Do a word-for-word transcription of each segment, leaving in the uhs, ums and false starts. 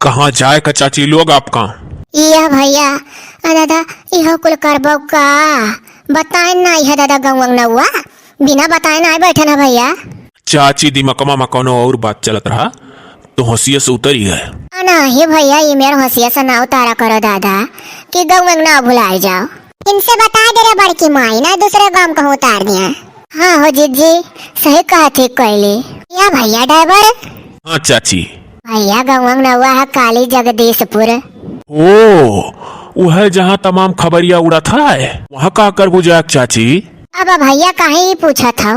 कहाँ जाए का चाची लोग आपका? इया भइया, अ दादा, इहो कुल करबो का? बताए ना, इहे दादा गौंवा नौवा, बिना बताए ना बैठन है भइया। चाची दिमकमा मा कौनो और बात चलत रहा, तो हँसिया से उतरी है। अ नाही भइया, ई मेर हँसिया से ना उतारा करो दादा, कि गौंवा ना भुलाए जाओ। इनसे बता दे रे बड़की माई, ना दूसरे गाँव कहूँ उतार दिया। हाँ हो जिज्जी, सही कहत ही कोइली। या भइया ड्राइवर? हाँ चाची। भइया गौंवा नौवा है काली जगदीशपुर। ओ, वह जहाँ तमाम खबरिया उड़त है, वहाँ का करबू जाक चाची? अब भइया काहे ही पूछत हो?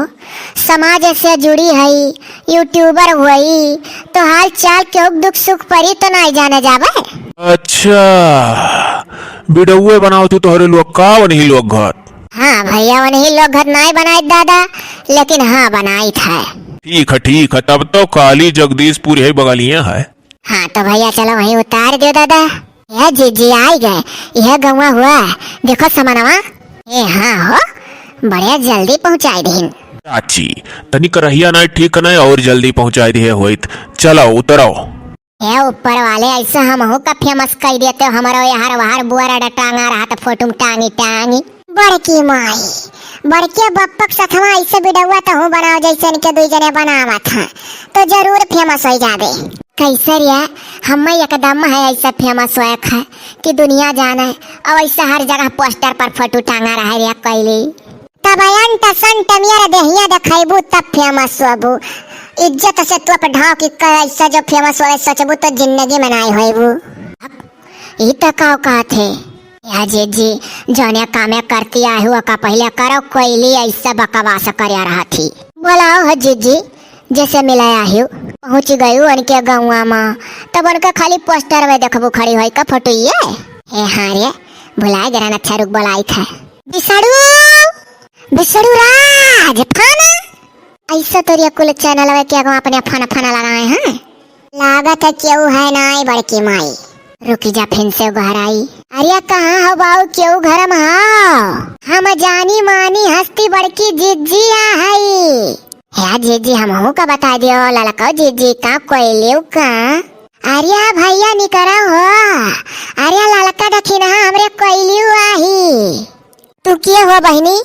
समाज से जुड़ी हई, YouTuber हुई, तो हाल चाल केहू दुख सुख परी तो नाई जाने जाबे। अच्छा, बिडौए बनावत हू तोहरे लोग का वनही लोग घर? हाँ भइया, वनही लोग घर नाई बनाइत दादा, लेकिन हाँ बनाइत है। ठीक है, ठीक है, तब तो काली जगदीशपुर है बगलिया है। हाँ तो भइया चलो वहीं उतार दियो दादा। ए जिज्जी आई गए, यह गौंवा हुआ, देखो समनवा। ए हाँ हो, बढ़िया जल्दी पहुँचाई दीन। चाची, तनी करहिया नाई ठीक नाई और जल्दी पहुँचाई दिहे होइत। चलो उतरो। ए ऊपर वाले, ऐसे हमहू का famous कई देते हो, हमारा ये हर वहर बुआरा डा टांगा रहा तो फोटो में टांगी टांगी। बड़की माई, बड़के बप्पक सथवा ऐसे बिडौआ तहूँ बनाओ जैसे इनके दुई जने बनावत हैं, तो जरूर famous होई जाबे। कैसे रे, हमें एकदम है ऐसे famous होए है कि दुनिया जाने, और ऐसे हर जगह poster पर फोटो टांगा रहे रे कैली। तब अंट संट मियर देहिया देखैबू तब famous होबू। इज्जत से तू अपन ढाव की कर ऐसा जो famous होए सोचबू तो जिंदगी में नाई होइबू। ई त का कहत है? या जिज्जी, जौने कामे करती आही, ओका पहिले करो, कोइली ऐसे बकवास करे रहत ही। बोलाओ हो जिज्जी, जैसे मिले आही, पहुँच गई उनके गौंवा मा, तब उनका खाली poster में देखबू खड़ी होई का फोटो ये। ए हाँ रे, भुलाए जरा, अच्छा रुक बोलाई था। बिसड़ू, बिसड़ू राज, फन। ऐसा तोरिया कुल channel के आगे अपने फन फन लगाए हैं। लागत है केहू है नाई बड़की माई। रुकी जा, फिन से गोहराई। अरे कहाँ हो बाऊ, केहू घर में हो? हम जानी मानी हस्ती बड़की जिज्जी आ हई। हे जिज्जी, हमहू का बता दियो, ललको जिज्जी का कोइलियो का? अरे भइया निकरा हो, अरे ललका दखिनहा हमरे कोइलियो आही। तू के हो बहिनी?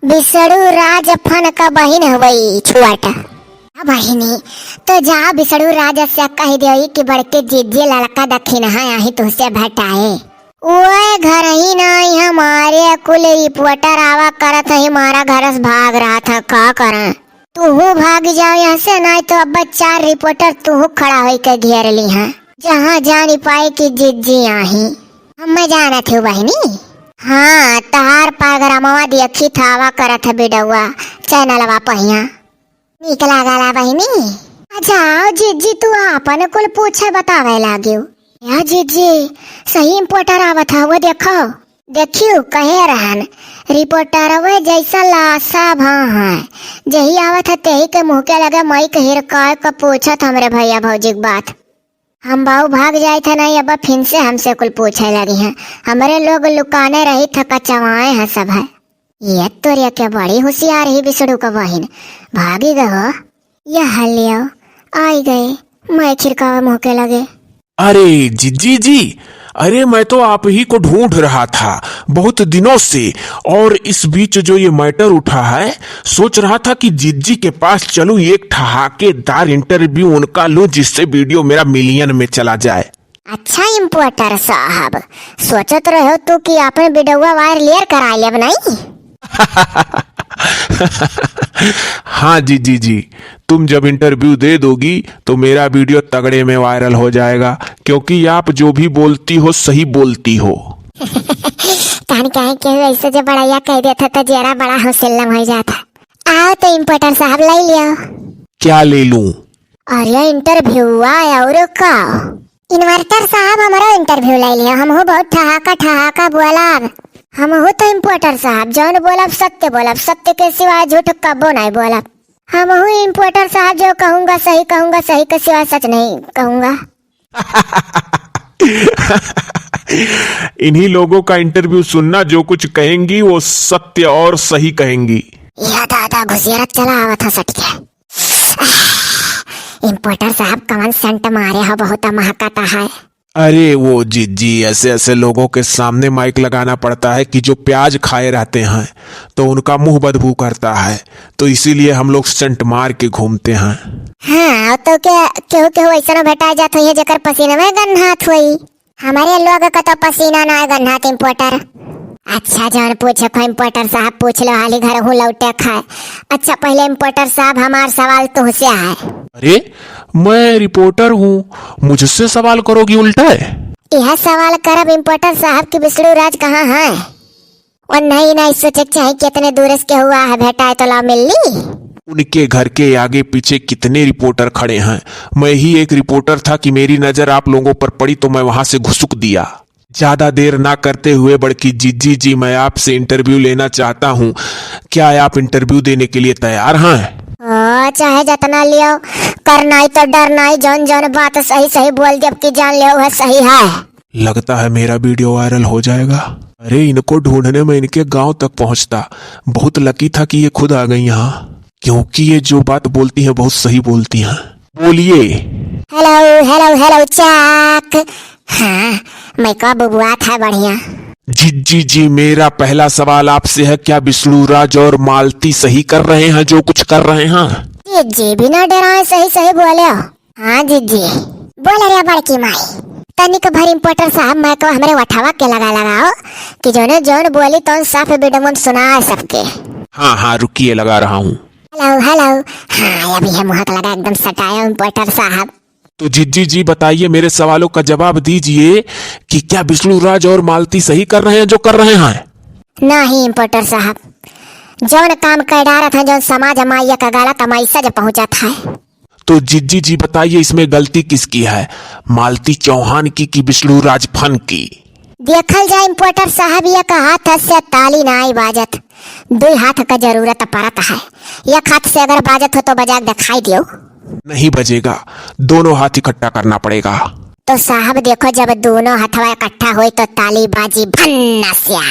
बिसड़ू राज फन का बहिन हवई छुआटा। आ बहिनी, तो जा बिसड़ू राज से कह देई कि बड़के जिज्जी ललका दखिनहा आही तुहसे भेटाए। ओए घर ही नाई हमारे कुल reporter आवा करत ही, हमारा घर से भाग रहा था, का करें? तूहू भाग जाओ यहाँ से, नाई तो अब चार reporter तूहू खड़ा होई के घेर ली हैं। जहाँ जानी पाए कि जिज्जी आही। हम मैं जानत हूँ बहिनी। हाँ, तहार पागरामवा देखी थावा करत है बिडौआ, channelवा पहिया। नीक लागला बहिनी। अच्छा, जिज्जी तू आपन कुल पूछे बतावे लाग्यो। या जिज्जी, सही reporter आवत है, वो देखो। देखियो, कहे रहन, reporterवे जैसा लाशा भा है, जही आवत है तेही के मुँह के लगे माइक हिरकाए के पूछत हमरे भइया भौजी के बात। हम बाऊ भाग जाए थे नहीं, अब फिन से हमसे कुल पूछे लगी हैं। हमरे लोग लुकाने रही था, कचवाए हैं सब है। ये तोरिया के बड़ी होशियार ही बिसड़ू का बहिन, भागी गए हो। यह लियो, आई गए, माइक हिरकावे मुँह के लगे। अरे जिज्जी जी, अरे मैं तो आप ही को ढूंढ रहा था बहुत दिनों से, और इस बीच जो ये matter उठा है, सोच रहा था कि जिज्जी के पास चलूं, एक ठहाकेदार interview उनका लूं जिससे video मेरा million में चला जाए। अच्छा reporter साहब, सोचत रहो तू कि आपन बिडौआ वायर लेर करा लेब नहीं? हाँ जिज्जी जी, तुम जब interview दे दोगी तो मेरा video तगड़े में viral हो जाएगा, क्योंकि आप जो भी बोलती हो सही बोलती हो। तहन कहे केहू ऐसे जो बड़ैया कह देता तो जेरा बड़ा हौसला हो जाता। आओ तो reporter साहब ले लियो। क्या ले लूं? अरे interview आया और का? Inverter साहब, हमरो interview ले लियो। हमहू बहुत ठहाका ठहाका बोलब। हमहू तो reporter साहब, जौन बोलब सत्य बोलब, सत्य के सिवाय झूठ कबो नहीं बोलब। हमहू reporter साहब, जो कहूँगा सही कहूँगा, सही के सिवाय सच नहीं कहूँगा। इन्हीं लोगों का interview सुनना, जो कुछ कहेंगी वो सत्य और सही कहेंगी। यह दादा घुसियारा चला आवत है सट के। इंपोर्टर साहब, कवन सेंट मारे हो, बहुत महकता है। अरे वो जिज्जी, ऐसे ऐसे लोगों के सामने माइक लगाना पड़ता है कि जो प्याज खाए रहते हैं तो उनका मुंह बदबू करता है, तो इसीलिए हम लोग सेंट मार के घूमते हैं। हाँ, तो क्या केहू केहू ऐसा ना भेटा जात होई है जेकर पसीना में गन्हात होई? हमारे लोग का तो पसीना ना गन्हात इंपोर्टर। अच्छा, जौन पूछे को इंपोर्टर साहब, पूछ लो, हाली घर हूँ लौटे खाए। अच्छा, पहले इंपोर्टर साहब, हमार सवाल तुहसे है। अरे, मैं रिपोर्टर हूँ, मुझसे सवाल करोगी उल्टा है? यह सवाल करब इंपोर्टर साहब कि विष्णु राज कहाँ है? और नहीं, नहीं सोचे के चाही कि इतने दूर से केहू आ है, भेटाए तो लाओ मिल ली। उनके घर के आगे पीछे कितने रिपोर्टर खड़े हैं, मैं ही एक रिपोर्टर था कि मेरी नजर आप लोगों पर पड़ी तो मैं वहां से घुसुक दिया। ज्यादा देर ना करते हुए बड़की जिज्जी जी, मैं आपसे इंटरव्यू लेना चाहता हूँ, क्या आप इंटरव्यू देने के लिए तैयार हैं? ओ, चाहे जितना लियो, करनाई तो डरनाई, जौन जौन बात सही सही बोल देब कि जान लियो वह सही है। लगता है मेरा वीडियो वायरल हो जाएगा। अरे, इनको ढूंढने में इनके गांव तक पहुंचता, बहुत लकी था कि ये खुद आ गई यहाँ, क्योंकि ये जो बात बोलती हैं बहुत सही बोलती हैं। बोलिए। Hello, hello, hello, check. हाँ, मैं का बुबुआ था बढ़िया। जी, जी, जी, मेरा पहला सवाल आपसे है, क्या विष्णु राज और मालती सही कर रहे हैं जो कुछ कर रहे हैं? जी, जी, बिना डराए सही सही बोले हो। हाँ, जी, जी। बोल रे बड़की माई, तनिक भर इंपोर्टर साहब, मैं को हमरे वठवा के लगा लगाओ कि जौने जौन बोली तौन साफ बिडमन सुना सबके। हाँ, हाँ, रुकिए, लगा रहा हूँ। Hello, hello. हाँ, अभी है मुहक लगा एकदम सटाया इंपोर्टर साहब। तो जिज्जी जी, बताइए, मेरे सवालों का जवाब दीजिए कि क्या विष्णु राज और मालती सही कर रहे हैं जो कर रहे हैं? नहीं इंपोर्टर साहब, जौन काम कर डारत हैं, जौन समाज माइया का गलत माइसा जब पहुंचत है। तो जिज्जी जी, बताइए, इसमें गलती किसकी है, मालती चौहान की कि विष्णु राज फन की? देखल जाए इंपोर्टर साहब, एक हाथ से ताली नाई बाजत, दुई हाथ का जरूरत पड़त है। एक हाथ से अगर बाजत हो तो बजा के दिखाई दियो। नहीं बजेगा, दोनों हाथ इकट्ठा करना पड़ेगा। तो साहब देखो, जब दोनों हथवा इकट्ठा होई तो ताली बाजी भन्ना स्या,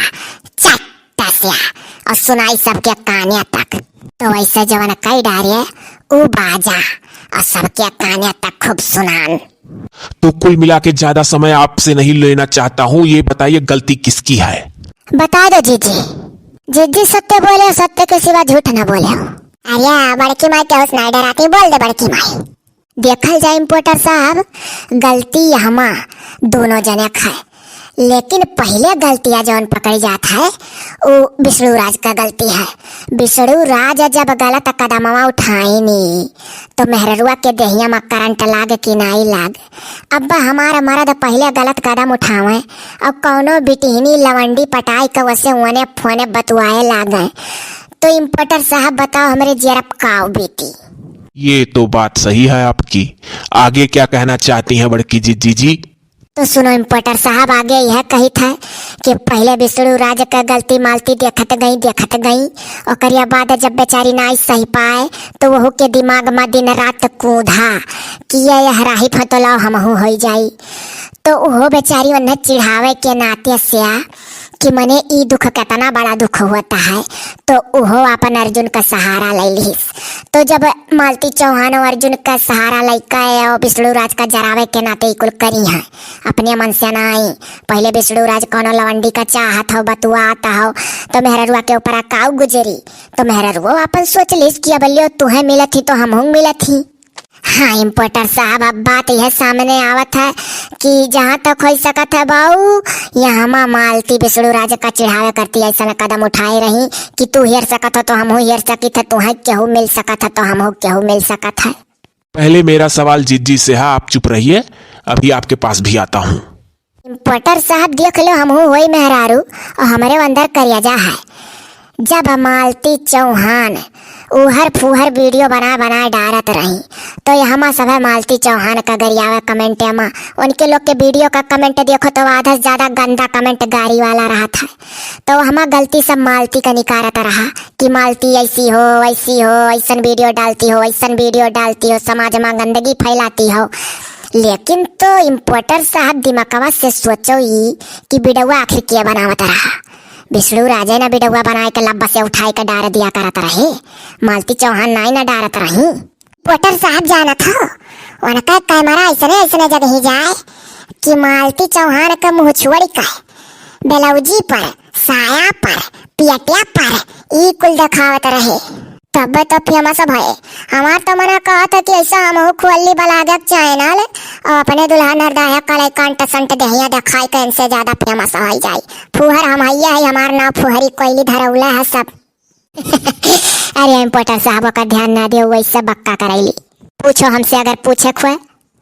चट्टा स्या, और सुनाई सबके काने तक। तो वैसे जवन कई डारे ऊ बाजा, और सबके काने तक खूब सुनान। तो कुल मिला के ज्यादा समय आपसे नहीं लेना चाहता हूँ, ये बताइए गलती किसकी है? बता दो जीजी। जीजी सत्य बोले, सत्य के सिवा झूठ न बोले हो। अरे बड़की माई के उस नाई डराती, बोल दे बड़की माई। देखल जाए इंपोर्टर साहब, गलती हमा दोनों जने क है, लेकिन पहिले गलतिया जौन पकड़ी जात है, उ विष्णु राज का गलती है। विष्णु राज जब गलत कदमवा उठाइनी, तो मेहररुआ के देहिया में करंट लाग कि नाई लाग। अब हमार मर्द पहिले गलत कदम उठावे और कौनो बिटिहनी लवंडी पटाई के वसे ओने फोने बतुआए लागे, तो इंपोर्टर साहब बताओ, हमरे जियरप काव बीती। ये तो बात सही है आपकी। आगे क्या कहना चाहती हैं बड़की जिज्जी जी? तो सुनो इंपोर्टर साहब, आगे यह कही था कि पहले विष्णु राज का गलती मालती देखत गई, देखत गई। ओकरिया बाद जब बेचारी नाई सही पाए, तो वहू के दिमाग में दिन रात कूदा कि ये यह राही फतोलाव हमहू होई जाई। तो उहो बेचारी उन्हें चिढ़ावे के नाते से कि मने ई दुख केतना बड़ा दुख होता है, तो उहो आपन अर्जुन का सहारा ले लिहिस। तो जब मालती चौहान और अर्जुन का सहारा लइका है और विष्णु राज का जरावे के नाते ई कुल करी है, अपने मन से ना आई। पहले विष्णु राज कौनो लवंडी का चाहत हो, बतुआत हो, तो मेहररुआ के ऊपर काऊ गुजरी, तो मेहररुआ आपन सोच लिस कि अब लियो तुहे मिलत ही तो हमहू मिलत ही। हाँ इंपोर्टर साहब, अब बात यह सामने आवत है कि जहाँ तक हो सकत है बाऊ, यहाँ माँ मालती विष्णु राज का चिढ़ावे करती ऐसा कदम उठाए रही कि तू हेर सकत हो तो हमहू हेर सकित है, तुहे केहू मिल सकत है तो हमहू केहू मिल सकत है। पहले मेरा सवाल जिज्जी से है, आप चुप रहिए, अभी आपके पास भी आता हूँ। इंपोर्टर साहब देख लो, हमहू होई मेहरारू और हमरे अंदर करियाजा है। जब मालती चौहान उहर फुहर वीडियो बना बना डारत रही, तो यहमा सभे मालती चौहान का गरियावे कमेंट में। उनके लोग के वीडियो का कमेंट देखो तो आधा से ज्यादा गंदा कमेंट गारी वाला रहत है। तो हमा गलती सब मालती का निकारत रहा कि मालती ऐसी हो, वैसी हो, ऐसन वीडियो डालती हो, ऐसन वीडियो डालती हो, समाज में गंदगी फैलाती हो। लेकिन तो इंपोर्टर साहब दिमागवा से सोचो ई कि वीडियो आखिर के बनावत रहा। विष्णु राजे ना वीडियो बनाए के लब्बा से उठाए के डार दिया करत रहे, मालती चौहान नाई ना डारत रही। इंपोर्टर साहब जानत हो, उनका कैमरा ऐसने ऐसने जगह जाए कि मालती चौहान के मुँह छोड़ी के ब्लाउजी पर, साया पर, पेटिया पर ई कुल देखावत रहे, तब तो famous भए। हमार तो मना कहत है कि ऐसा हमहू खोल ली vlog channel और अपने दुल्हा नरदाया कले कंट संट देहिया देखाई के इनसे ज्यादा famous हो जाई। फुहर हम हइये है, हमार नाव फुहरी कोइली धरौला है सब। अरे importer साहब, ओकर ध्यान ना दियो, वैसे बक्का करैली। पूछो हमसे अगर पूछे खुए।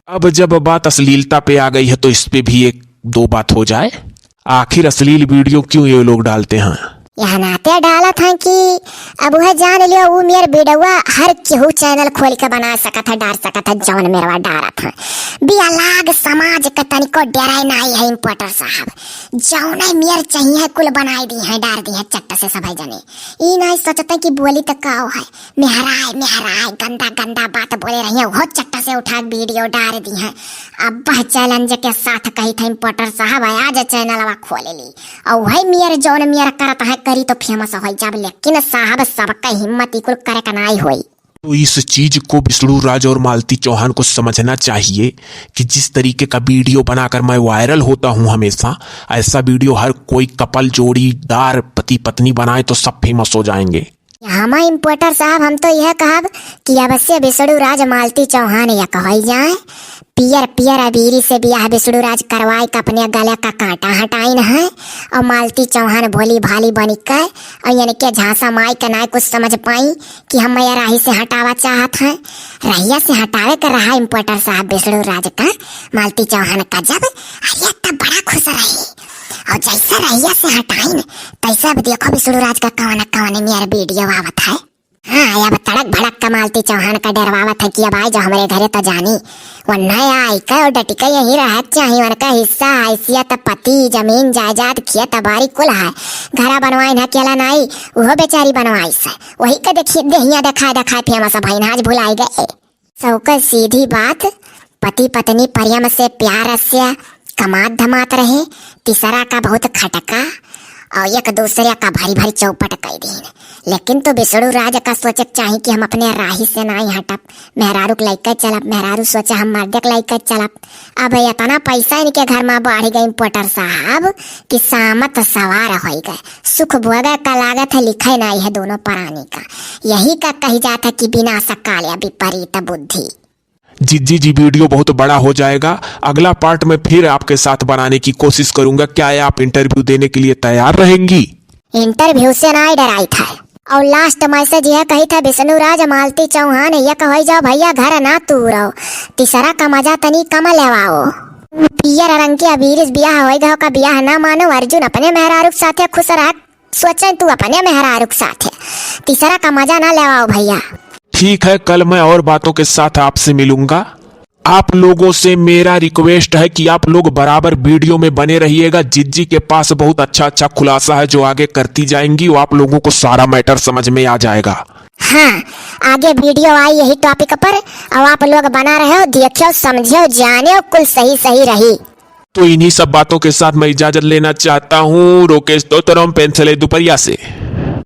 अब जब बात अश्लीलता पे आ गई है तो इस पे भी एक दो बात हो जाए। आखिर अश्लील video क्यों ये लोग डालते हैं? यह नाते डालत हैं कि अब वह जान लियो, ऊ मेर वीडियोवा हर केहू channel खोल के बना सकत है, डार सकत है, जौन मेरवा डारत है। भी अलग समाज के तनिको डराए नाई है importer साहब, जौने मेर चाहिए कुल बनाए दी है, डार दी है चट्ट से सबै जने। ई नाई सोचते कि बोली तो काओ है, मेहराए, मेहराए, गंदा, गंदा बात बोले रही है, वो चट्ट से उठा के video डार दी है। अब वह challenge के साथ कही थे importer साहब, आज channelवा खोल ली, और वही मेर जौन मेर करत है करी तो famous हो जाब, लेकिन साहब सबके हिम्मत इकुल करे का नाई होई। तो इस चीज को विष्णु राज और मालती चौहान को समझना चाहिए कि जिस तरीके का video बनाकर मैं viral होता हूँ हमेशा, ऐसा video हर कोई couple जोड़ीदार पति पत्नी बनाए तो सब famous हो जाएंगे। हमा importer साहब, हम तो यह कहब कि अवश्य विष्णु राज मालती चौहान एक होइ जाए, पियर पियर अबीरी से बियाह विष्णु राज करवाए के अपने गले का कांटा हटाइन है, और मालती चौहान भोली भाली बनी के, और इनके झांसा माई के नाय कुछ समझ पाई कि हम ये राही से हटावा चाहत हैं। रहिया से हटावे के रहा importer साहब विष्णु राज का, मालती चौहान का जब, अरे तब बड़ा खुश रही, और जैसे रहिया से हटाइन तैसे अब देखो विष्णु राज का कवन कवन मेर video आवत है। हाँ, अब तड़क भड़क का मालती चौहान का डरवावत है कि अब आए जो हमरे घरे तो जानी। वो न आई के, वो डटिके यहीं रहत चाही, उनका हिस्सा, हैसियत, पति, जमीन, जायदाद, खेत, बारी कुल है। घरा बनवाइन है अकेला नाई, उहो बेचारी बनवाइस है। वही के देखिए, देहिया देखाए देखाए famous भइन, आज भुलाई गए। सबके सीधी बात, पति पत्नी प्रेम से, प्यार से कमात धमात रहे, तीसरा का बहुत खटका और एक दूसरे का भरी भरी चौपट कई दीन। लेकिन तो विष्णु राज का सोचे के चाही कि हम अपने राही से नाई हटब, मेहरारू के लइके चलब। मेहरारू सोचे हम मर्दे के लइके चलब। अब इतना पैसा इनके घर में बढ़ गए importer साहब कि सामत सवार होइ गए, सुख भोगे का लागत है, लिखे नाई है दोनों प्राणी का। यही का कही जात है कि विनाश काल या विपरीत बुद्धि। जिज्जी जी, video बहुत बड़ा हो जाएगा। अगला part में फिर आपके साथ बनाने की कोशिश करूंगा। क्या आप interview देने के लिए तैयार रहेंगी? Interview से नाई डराई था। और last message यह कही था विष्णु राज मालती चौहान, एक होइ जाओ भैया घर ना तूरो। तीसरा का मजा तनी कम लेवाओ। पियर रंग के अबीर से बियाह होइ गयो का बियाह ना मानो। अर्जुन अपने मेहरारू के साथे खुश रह, सोचे तू अपने मेहरारू के साथे। तीसरा का मजा ना लेवाओ भैया। ठीक है, कल मैं और बातों के साथ आपसे मिलूंगा। आप लोगों से मेरा request है कि आप लोग बराबर video में बने रहिएगा। जिज्जी के पास बहुत अच्छा अच्छा खुलासा है जो आगे करती जाएंगी, वो आप लोगों को सारा matter समझ में आ जाएगा। हाँ, आगे video आई यही topic पर, अब आप लोग बना रहे हो, देखियो, समझियो, जानियो, कुल सही सही रही। तो इन्हीं सब बातों के साथ मैं इजाजत लेना चाहता हूँ। रोकेश तोतरम, पेंसिल दुपरिया से।